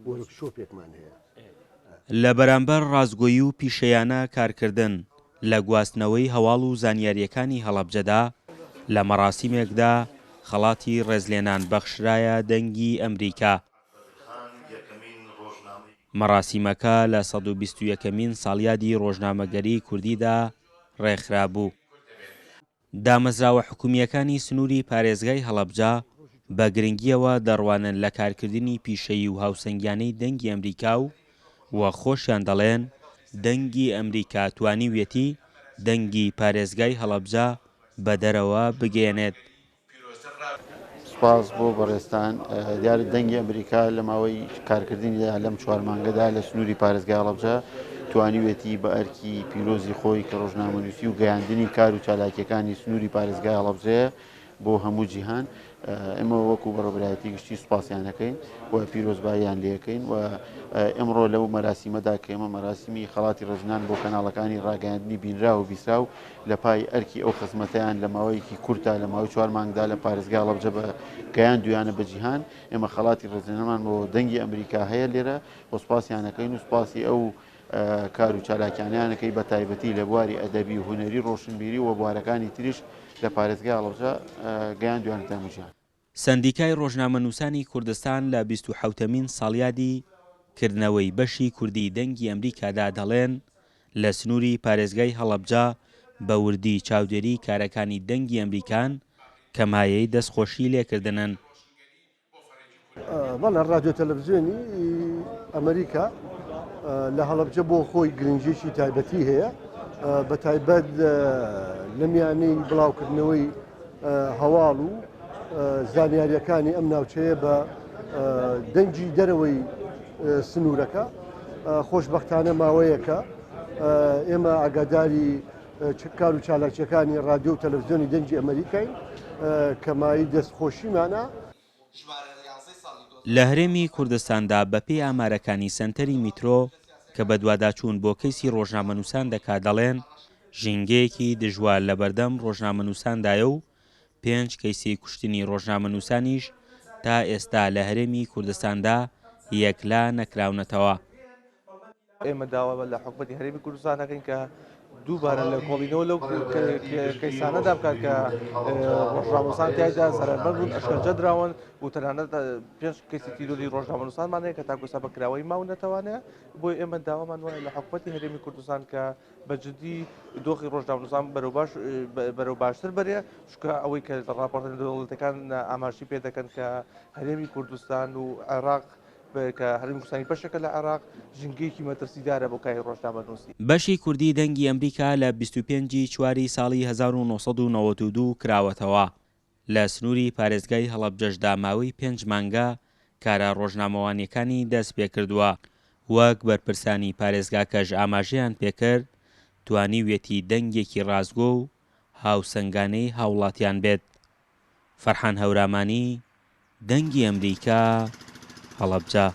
وۆرکشۆپێکمان هەیە. لە بەرامبەر ڕاستگۆیی و پیشەیانە کارکردن لە گواستنەوەی هەواڵ و زانیارییەکانی هەڵەبجەدا، لە مەڕاسیمێکدا خەڵاتی ڕێزلێنان بەخشرایە دەنگی ئەمریکا. مەڕاسیمەکە لە 121ەمین ساڵیادی ڕۆژنامەگەریی کوردیدا ڕێکخرابوو. دامەزراوە حکومییەکانی سنووری پارێزگای هەڵەبجە بە گرنگییەوە دەڕوانن لە کارکردنی پیشەیی و هاوسەنگیانەی دەنگی ئەمریکا و و خۆشیان دەڵێن دەنگی ئەمریکا توانیویەتی دەنگی پارێزگای هەڵەبجە بە دەرەوە بگەیەنێت. سوپاس بۆ بەڕێزتان. دیارە دەنگی ئەمریکا لە ماوەی کارکردنیدا لەم چوار مانگەدا لە سنووری پارێزگای هەڵەبجە توانیوێتی بە ئەرکی پیرۆزی خۆی کە ڕۆژنامەنووسی و گەیاندنی کار و چالاکیەکانی سنووری پارێزگای هەڵەبجەیە بۆ هەموو جیهان ئێمە وەکو بەڕێوەبەرایەتی گشتی سوپاسیان دەکەین و پیرۆزباییان لێکەین و ئەمڕۆ لەو مەراسیمەدا کە ئێمە مەراسیمی خەڵاتی ڕێزلێنان بۆ کەناڵەکانی ڕاگەیاندنی بینراو و بیسراو لە پای ئەرکی ئەو خزمەتەیان لە ماوەیەکی کورتدا لە ماوەی چوار مانگدا لە پارێزگای هەڵەبجە بە گەیاندوویانە بە جیهان، ئێمە خەڵاتی ڕێزلێنانمان بۆ دەنگی ئەمریکا هەیە لێرە و سوپاسیان ئەکەین و سوپاسی ئەو کار و چالاکیانەیان ئەکەین بە تایبەتی لە بواری ئەدەبی و هونەری ڕۆشنبیری و بوارەکانی تریش لە پارێزگای هەڵەبجە گەیاندوویانەتە هەموو جیهان. سەندیکای ڕۆژنامەنووسانی کوردستان لە 27ەمین ساڵیادی کردنەوەی بەشی کوردی دەنگی ئەمریکادا دەڵێن، لە سنووری پارێزگای هەڵەبجە بە وردی چاودێری کارەکانی دەنگی ئەمریکان کە مایەی دەستخۆشی لێکردنن. بەڵێ ڕادیۆ تەلەفزیۆنی ئەمریکا لە هەڵەبجە بۆ خۆی گرنگیی تایبەتی هەیە بە تایبەت لە میانەی بڵاوکردنەوەی هەواڵ و زانیاریەکانی ئەم ناوچەیە بە دەنگی دەرەوەی سنوورەکە خۆشببختانە ماوەیەکە ئێمە ئاگاداری کار و چالاکیەکانی رادیۆ و تەلەڤزیۆنی دەنگی ئەمریکاین کە مایەی دەستخۆشیمانە. لە هەرێمی کوردستاندا بەپێی ئامارەکانی سەنتەری میترۆ کە بەدواداچوون بۆ کەیسی ڕۆژنامەنووسان دەکات دەڵێن ژینگەیەکی دژوار لەبەردەم ڕۆژنامەنووساندایە و پێنج کەیسی کوشتنی ڕۆژنامەنووسانیش تا ئێستا لە هەرێمی کوردستاندا یەکلا نەکراونەتەوە. ئێمە داوا لە حکومەتی هەرێمی کوردستان دەکەین کە دووبارە لێکۆڵینەوە لەو کەیسانەدا بکات کە ڕۆژنامەنووسان تیایدا زەرەرمەند بوون، ئەشکەنجە دراون و تەنانەت پێنج کەیسی تیرۆری ڕۆژنامەنووسانمان هەیە کە تاکو ئێستا بە کراوەیی ماونەتەوانێ. بۆیە ئێمە داوامان وایە لە حکومەتی هەرێمی کوردستان کە بە جدی دۆخی ڕۆژنامەنووسان بەرەو باش بەرەو باشتر بەرێ، چونکە ئەوەی کە لە ڕاپۆرتە نێودەوڵەتیەکان ئاماژەی پێ دەکەن کە هەرێمی کوردستان و عێراق کە هەرێمی کوردستانی بەشێکە لە عێراق، ژینگەیەکی مەترسیدارە بۆ کاری ڕۆژنامەنووسی. بەشی کوردی دەنگی ئەمریکا لە 25 ی چواری ساڵی 1992 کراوەتەوە، لە سنووری پارێزگای هەڵەبجەشدا ماوەی پێنج مانگە کارە ڕۆژنامەوانییەکانی دەستپێکردووە، وەک بەرپرسانی پارێزگاکەش ئاماژەیان پێکرد، توانیویەتی دەنگێکی ڕاستگۆ و هاوسەنگانەی هاوڵاتیان بێت. فەرحان هەورامانی، دەنگی ئەمریکا، هەڵەبجە.